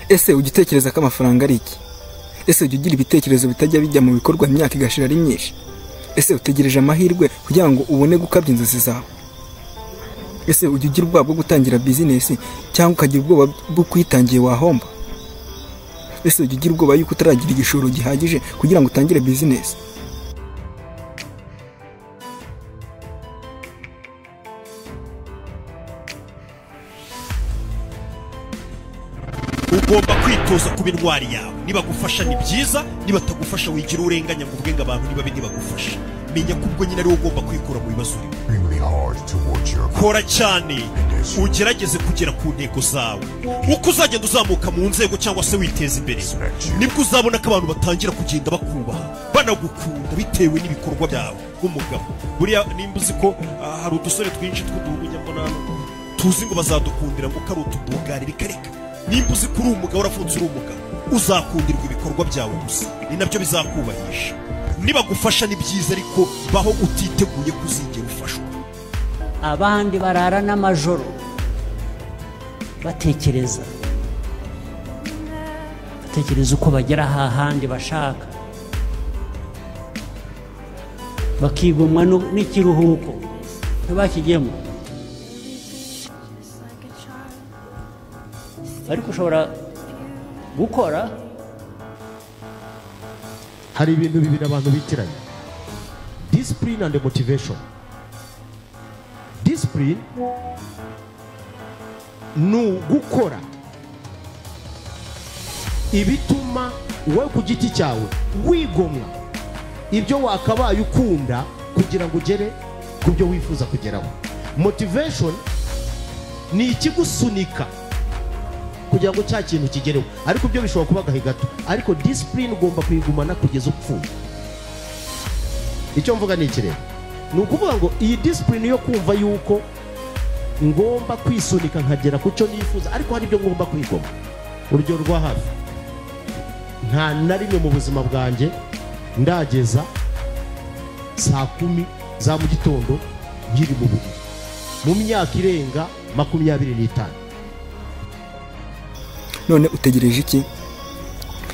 Ese ujya utekereza ko amafaranga ari iki? Ese ujya ugira ibitekerezo bitajya bijya mu bikorwa imyaka igashira ari myinshi? Ese utegereje amahirwe kugira ngo ubone gukabya inzozi zawe? Ese ujya ugira ubwoba bwo gutangira bizinesi cyangwa ukagira ubwoba bwo kuyitangiye wahomba? Ese ujya ugira ubwoba yuko utaragira igishoro gihagije kugira ngo utangire bizinesi? Ugomba kwitoza kuba intwari yawe. Nibagufasha ni byiza, nibatagufasha wigira urenganya ngo uvuge ngo abantu nibabi ntibagufasha. Menya ko ubwo nyine ari wowe ugomba kwikura mu bibazo urimo. Kora cyane ugerageze kugera ku ntego zawe. Uko uzagenda uzamuka mu nzego cyangwa se witeza imbere, nibwo uzabona ko abantu batangira kugenda bakubaha, banagukunda bitewe n'ibikorwa byawe nk'umugabo. Buriya nimba uzi ko hari udusore twinshi tw'uduhungu nyambona tuzi ngo bazadukundira ngo kari utubugari, reka reka. Nimba uzi ko uri umugabo, uravutse uri umugabo, uzakundirwa ibikorwa byawe gusa, ni nabyo bizakubahisha. Nibagufasha ni byiza, ariko baho utiteguye kuzigera ufashwa. Abandi barara n'amajoro batekereza uko bagera hahandi bashaka, bakigomwa n'ikiruhuko ntibakijyemo. Ariko ushobora gukora. Hari ibintu bibiri abantu bitiranya: discipline and motivation. Discipline ni gukora ibituma wowe ku giti cyawe wigomwa ibyo wakabaye ukunda kugira ngo ugere ku byo wifuza kugeraho. Motivation ni ikigusunika kugira ngo cya kintu kigereho, ariko byo bishobora kuba agahe gato, ariko discipline ugomba kuyigumana kugeza upfuye. Icyo mvuga ni iki rero? Ni ukuvuga ngo iyi discipline yo kumva yuko ngomba kwisunika nkagera ku cyo nifuza, ariko hari ibyo ngomba kwigoma. Urugero rwa hafi, nta na rimwe mu buzima bwanjye ndageza saa 10 za mu gitondo nkiri mu buriri, mu myaka irenga 25. None utegereje iki?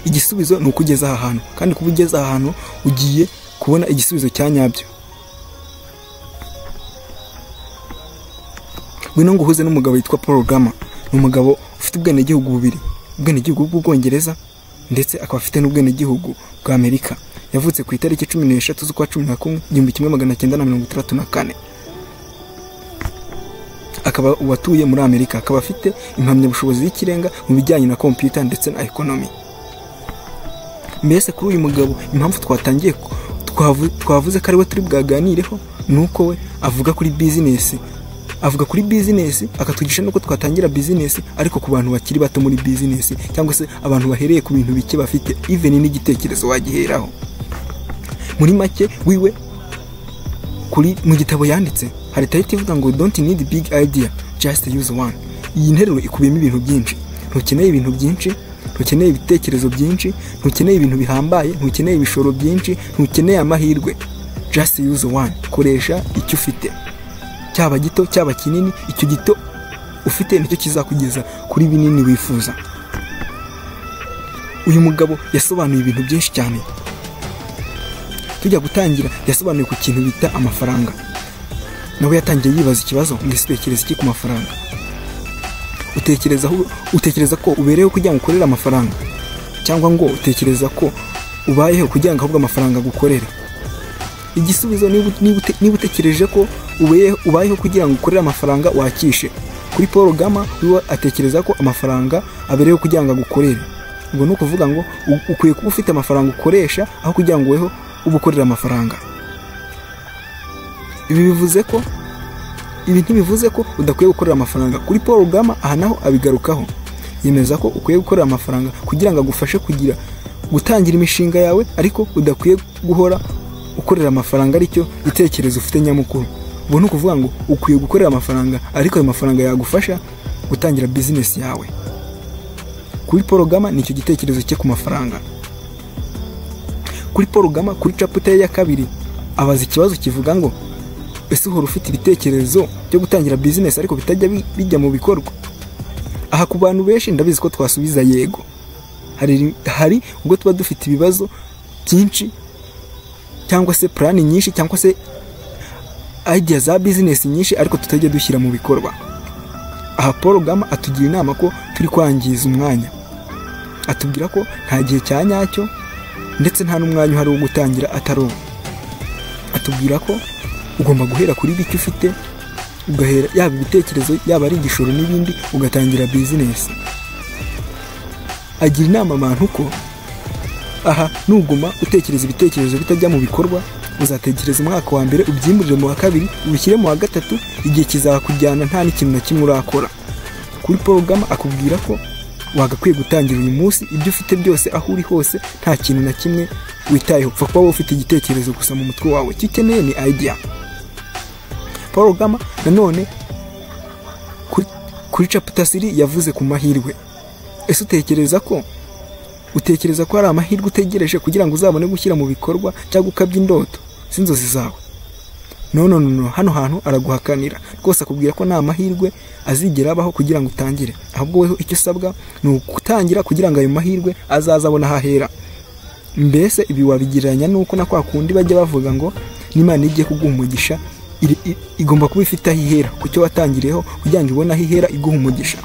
Igisubizo ni ukugeza aha hantu, kandi kuba ugeze aha hantu ugiye kubona igisubizo cya nyabyo. Ngwino nguhuze n'umugabo witwa Paul Gama. Ni umugabo ufite ubwenegihugu bubiri, ubwenegihugu bw'Ubwongereza ndetse akaba afite n'ubwenegihugu bwa Amerika. Yavutse ku itariki 13 z'ukwa 11 1964. Akaba uwatuye muri Amerika, akaba afite impamyabushobozi y'ikirenga mu bijyanye na computer ndetse na economy. Mbese kuri uyu mugabo impamvu twatangiye twavuze ko ari we turi bwaganireho nuko we avuga kuri business, avuga kuri business akatwigisha nuko twatangira business, ariko ku bantu bakiri bato muri business cyangwa se abantu bahereye ku bintu bike bafite, even n'igitekerezo wagiheraho. Muri make wiwe kuri mu gitabo yanditse hari title ivuga ngo don't need big idea, just use one. Iyi nteruro ikubiyemo ibintu byinshi. Ntukeneye ibintu byinshi, ntukeneye ibitekerezo byinshi, ntukeneye ibintu bihambaye, ntukeneye ibishoro byinshi, ntukeneye amahirwe. Just use one. Koresha icyo ufite, cyaba gito cyaba kinini, icyo gito ufite nicyo kizakugeza kuri binini wifuza. Uyu mugabo yasobanuye ibintu byinshi cyane. Tujya gutangira yasobanuye ku kintu bita amafaranga. Nawe yatangiye yibaza ikibazo ngo ese utekereza iki ku mafaranga? Utekereza ko ubereyeho kugira ngo ukorere amafaranga, cyangwa ngo utekereza ko ubayeho kugira ngo ahubwo amafaranga agukorere? Igisubizo, niba utekereje ko ubayeho kugira ngo ukorere amafaranga, wakishe. Kuri Paul Gama we atekereza ko amafaranga abereyeho kugira ngo agukorere. Ubwo ni ukuvuga ngo ukwiye kuba ufite amafaranga ukoresha aho kugira ngo weho uba ukorera amafaranga. Ibi bivuze ko ibi ntibivuze ko udakwiye gukorera amafaranga. Kuri Paul Gama aha naho abigarukaho, yemeza ko ukwiye gukorera amafaranga kugira ngo agufashe kugira gutangira imishinga yawe, ariko udakwiye guhora ukorera amafaranga aricyo gitekerezo ufite nyamukuru. Ubwo ni ukuvuga ngo ukwiye gukorera amafaranga, ariko ayo mafaranga yagufasha gutangira business yawe. Kuri Paul Gama nicyo gitekerezo cye ku mafaranga. Kuri Paul Gama kuri chapter ya 2 abaza ikibazo kivuga ngo ese uhora ufite ibitekerezo byo gutangira business ariko bitajya bijya mu bikorwa? Aha ku bantu benshi ndabizi ko twasubiza yego. Hari ubwo tuba dufite ibibazo byinshi cyangwa se plan nyinshi cyangwa se idea za business nyinshi ariko tutajya dushyira mu bikorwa. Aha Paul Gama atugira inama ko turi kwangiza umwanya. Atubwira ko nta gihe cya nyacyo ndetse nta n'umwanya uhari wo gutangira atari uwo. Atubwira ko ugomba guhera kuri bike ufite, ugahera yaba ibitekerezo yaba ari igishoro n'ibindi, ugatangira business. Agira inama abantu ko aha nuguma utekereza ibitekerezo bitajya mu bikorwa, uzatekereza umwaka wa mbere ubyimurire mu wa kabiri, ubishyire mu wa gatatu, igihe kizakujyana nta n'ikintu na kimwe urakora. Kuri Paul Gama akubwira ko wagakwiye gutangira uyu munsi ibyo ufite byose aho uri hose, nta kintu na kimwe witayeho, upfa kuba ufite igitekerezo gusa mu mutwe wawe, icyo ukeneye ni idea. Paul Gama nanone kuri chapter 3 yavuze ku mahirwe. Ese utekereza ko hari amahirwe utegereje kugira ngo uzabone gushyira mu bikorwa cyangwa ukabya indoto z'inzozi zawe? No, no, no, hano hantu araguhakanira rwose, akubwira ko nta mahirwe azigera abaho kugira ngo utangire, ahubwo weho icyo usabwa ni ugutangira kugira ngo ayo mahirwe azaza abone aho ahera. Mbese ibi wabigereranya nuko na kwa kundi bajya bavuga ngo n'Imana igiye kuguha umugisha igomba kuba ifite aho ihera ku cyo watangiriyeho kugira ngo ibone aho ihera iguha umugisha.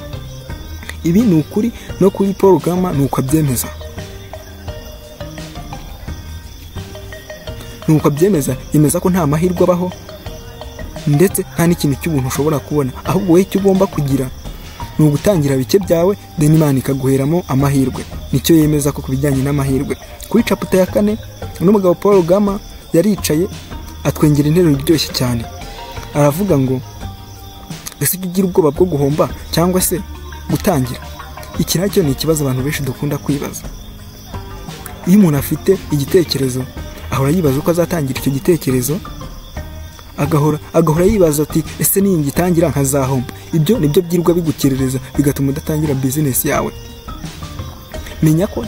Ibi ni ukuri no kuri Paul Gama ni uko abyemeza. Nuko abyemeza, yemeza ko nta mahirwe abaho ndetse nta n'ikintu cy'ubuntu ushobora kubona, ahubwo wowe icyo ugomba kugira ni ugutangira bike byawe, then Imana ikaguheramo amahirwe. Nicyo yemeza ko kubijyanye n'amahirwe. Kuri chapter ya 4 n'umugabo Paul Gama yaricaye atwengera interuro iryoshye cyane. Aravuga ngo ese ujya ugira ubwoba bwo guhomba cyangwa se gutangira? Iki nacyo ni ikibazo abantu benshi dukunda kwibaza. Iyo umuntu afite igitekerezo ahora yibaza uko azatangira icyo gitekerezo, agahora yibaza ati ese ningitangira nkazahomba. Ibyo nibyo byirwa bigukerereza bigatuma udatangira business yawe. Menya ko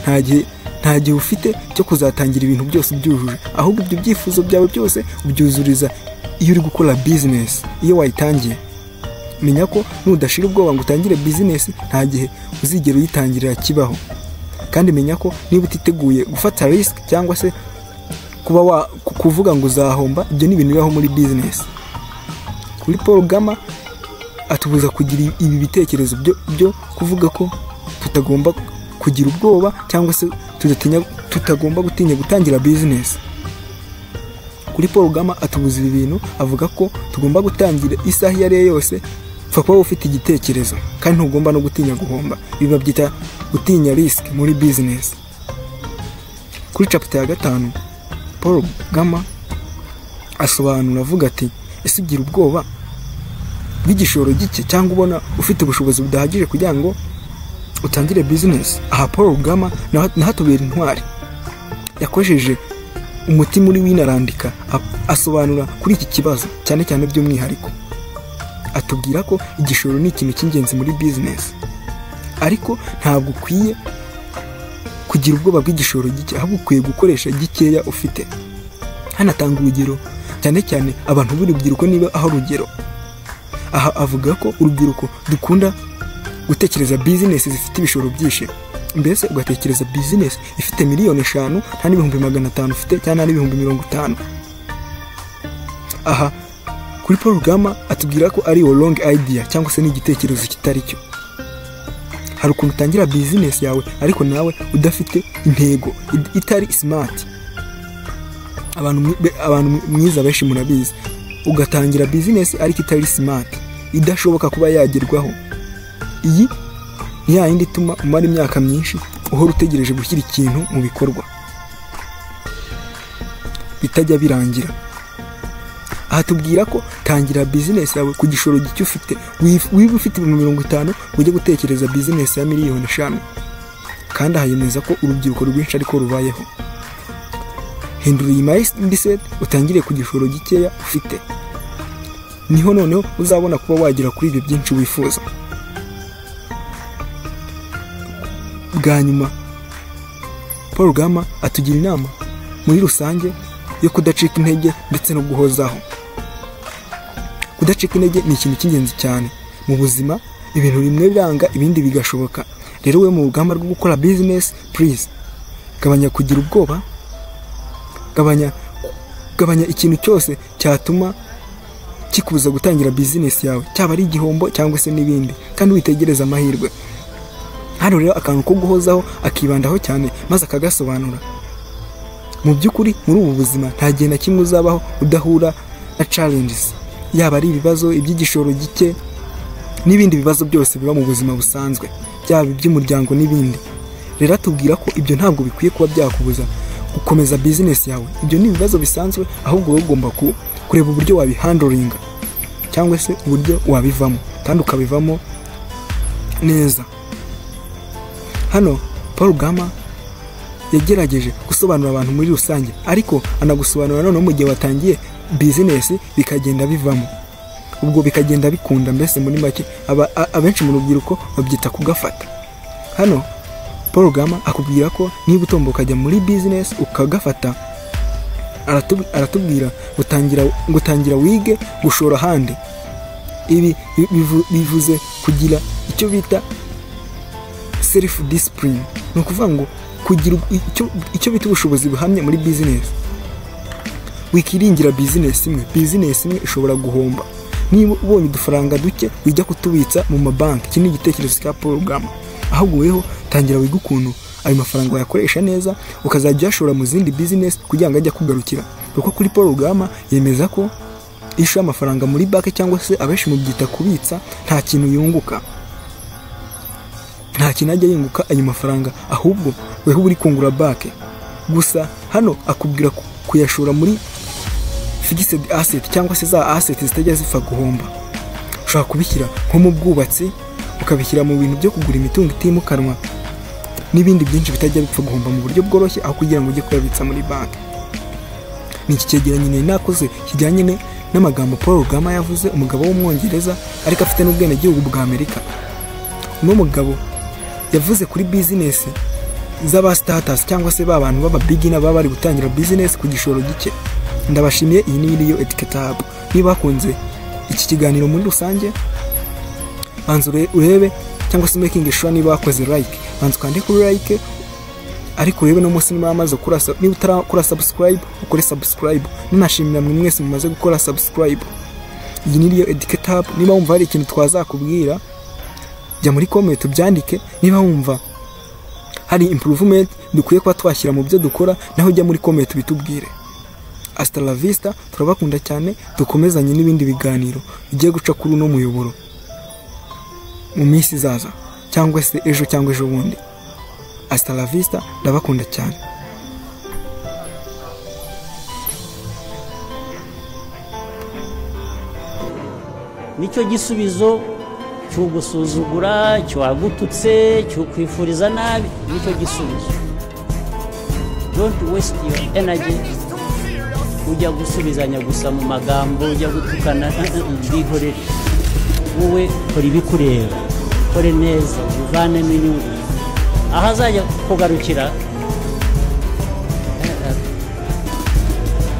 nta gihe ufite cyo kuzatangira ibintu byose byujuje, ahubwo ibyo byifuzo byawe byose ubyuzuriza iyo uri gukora business, iyo wayitangiye. Menya ko nudashira ubwoba ngo utangire business nta gihe uzigera uyitangirira kibaho. Kandi menya ko niba utiteguye gufata risk cyangwa se kuba kuvuga ngo uzahomba, ibyo ni ibintu bibaho muri business. Kuri Paul Gama atubuza kugira ibi bitekerezo byo kuvuga ko tutagomba kugira ubwoba cyangwa se tutagomba gutinya gutangira business. Kuri Paul Gama atubuza ibi bintu, avuga ko tugomba gutangira isaha iyo ari yo yose, pfa kuba ufite igitekerezo, kandi ntugomba no gutinya guhomba. Ibi babyita gutinya risk muri business. Kuri chapter ya 5 Paul Gama asobanura avuga ati ese ugira ubwoba bw'igishoro gike cyangwa ubona ufite ubushobozi budahagije kugira ngo utangire business? Aha Paul Gama nahatubera intwari, yakojeje umutima uri winarandika asobanura kuri iki kibazo cyane cyane by'umwihariko. Atubwira ko igishoro ni ikintu cy'ingenzi muri business, ariko ntabwo ukwiye kugira ubwoba bw'igishoro gike, ahubwo ukwiye gukoresha gikeya ufite. Hanatanga urugero cyane cyane abantu b'urubyiruko, niba aho urugero. Aha avuga ko urubyiruko dukunda gutekereza business zifite ibishoro byinshi. Mbese ugatekereza business ifite 5,000,000 nta n'ibihumbi 500 ufite cyangwa n'ibihumbi 50. Aha kuri Paul Gama atubwira ko ari wrong idea cyangwa se n'igitekerezo kitari cyo. Hari ukuntu utangira business yawe ariko nawe udafite intego, itari smart. Abantu mwiza benshi murabizi, ugatangira business ariko itari smart, idashoboka kuba yagerwaho. Iyi ni ya yindi ituma umara imyaka myinshi uhora utegereje gushyira ikintu mu bikorwa bitajya birangira. Aha tubwira ko tangira business yawe ku gishoro gike ufite. Wiba ufite 50,000 ujye gutekereza business ya 5,000,000. Kandi aha yemeza ko urubyiruko rwinshi ariko rubayeho. Hindura iyi mindset utangire ku gishoro gikeya ufite, niho noneho uzabona kuba wagera kuri ibyo byinshi wifuza. Bwa nyuma Paul Gama atugira inama muri rusange yo kudacika intege ndetse no guhozaho. Kudacika intege ni ikintu cy'ingenzi cyane mu buzima. Ibintu bimwe biranga, ibindi bigashoboka. Rero we mu rugamba rwo gukora business, please gabanya kugira ubwoba, gabanya ikintu cyose cyatuma kikubuza gutangira business yawe, cyaba ari igihombo cyangwa se n'ibindi, kandi witegereza amahirwe. Hano rero akantu ko guhozaho akibandaho cyane maze akagasobanura. Mu by'ukuri muri ubu buzima nta gihe na kimwe uzabaho udahura na challenges, yaba ari ibibazo iby'igishoro gike n'ibindi bibazo byose biba mu buzima busanzwe, byaba iby'umuryango n'ibindi. Rero atubwira ko ibyo ntabwo bikwiye kuba byakubuza gukomeza business yawe. Ibyo ni ibibazo bisanzwe, ahubwo wowe ugomba kureba uburyo wabihandlinga cyangwa se uburyo wabivamo, kandi ukabivamo neza. Hano Paul Gama yagerageje gusobanura abantu muri rusange, ariko anagusobanura noneho mu gihe watangiye business bikagenda bivamo, ubwo bikagenda bikunda. Mbese muri make abenshi mu rubyiruko babyita kugafata. Hano Paul Gama akubwira ko niba utomboka ukajya muri business ukagafata, aratubwira gutangira wige gushora ahandi. Ibi bivuze kugira icyo bita self discipline, ni ukuvuga ngo kugira icyo bita ubushobozi buhamye muri business. Wikiringira business imwe, business imwe ishobora guhomba. Niba ubonye udufaranga duke wijya kutubitsa mu mabanki. Iki ni igitekerezo cya Paul Gama. Ahubwo weho tangira wiga ukuntu ayo mafaranga wayakoresha neza, ukazajya uyashora mu zindi business kugira ngo ajye kugarukira. Kuko kuri Paul Gama yemeza ko isha amafaranga muri banki cyangwa se abenshi mu byita kubitsa, nta kintu yunguka, nta kintu ajya yunguka ayo mafaranga, ahubwo weho uri kungura banki gusa. Hano akubwira kuyashora muri fixed asset cyangwa se za asset zitajya zipfa guhomba. Ushobora kubishyira nko mu bwubatsi, ukabishyira mu bintu byo kugura imitungo itimukanwa n'ibindi byinshi bitajya bipfa guhomba mu buryo bworoshye, aho kugira ngo ujye kuyabitsa muri banki. Ni iki cyegeranyo nari nakoze kijyanye n'amagambo Paul Gama yavuze, umugabo w'umwongereza ariko afite n'ubwenegihugu bwa Amerika. Uno mugabo yavuze kuri business z'aba starters cyangwa se ba bantu baba beginner baba bari gutangira business ku gishoro gike. Ndabashimiye. Iyi ni Iriyo Etiquette Hub. Niba bakunze iki kiganiro muri rusange, banza urebe cyangwa se making sure niba wakoze like, banza ukande kuri like, ariko urebe no munsi niba wamaze gukora, niba utarakora subscribe ukore subscribe. Ninashimira mwe mwese mumaze gukora subscribe. Iyi ni Iriyo Etiquette Hub. Niba wumva hari ikintu twazakubwira, jya muri comment ubyandike. Niba wumva hari improvement dukwiye kuba twashyira mu byo dukora, naho ujya muri comment bitubwire. Hasta la vista, turabakunda cyane, dukomezanye n'ibindi biganiro bigiye guca kuri uno muyoboro mu minsi izaza cyangwa se ejo cyangwa ejo bundi. Hasta la vista, ndabakunda cyane. Nicyo gisubizo cy'ugusuzugura, cy'uwagututse, cy'ukwifuriza nabi, nicyo gisubizo. Don't waste your energy ujya gusubizanya gusa mu magambo, ujya gutukana, bihorere. Wowe kora ibikureba, kore neza, uvanemo inyungu. Aho azajya kugarukira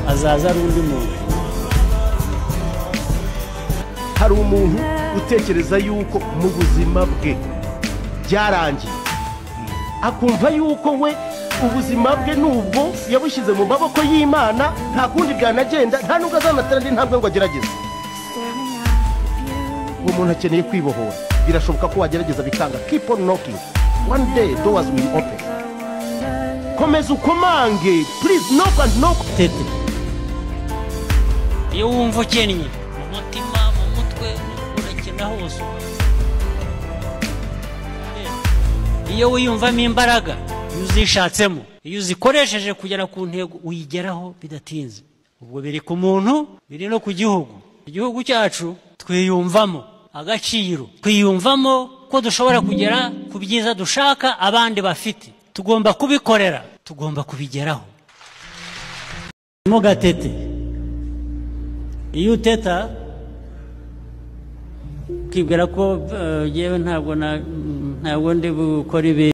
azaza ari undi muntu. Hari umuntu utekereza yuko mu buzima bwe byarangiye, akumva yuko we ubuzima bwe nubwo yabushyize mu maboko y'Imana, nta kundi byanagenda, nta nubwo azanatera indi ntambwe ngo agerageze. Uwo muntu akeneye kwibohora. Birashoboka ko wagerageza bikanga. Keep on knocking, one day doors will open. Komeza ukomange, please knock and knock. Tete, iyo wumva ukennye mu mutima, mu mutwe, urakena hose. Iyo wiyumvamo imbaraga, iyo uzishatsemo, iyo uzikoresheje kugera ku ntego, uyigeraho bidatinze. Ubwo biri ku muntu, biri no ku gihugu. Igihugu cyacu twiyumvamo agaciro, twiyumvamo ko dushobora kugera ku byiza dushaka abandi bafite. Tugomba kubikorera, tugomba kubigeraho. Mugatete, iyo uteta ukibwira ko yewe ntabwo ndi bukora ibi.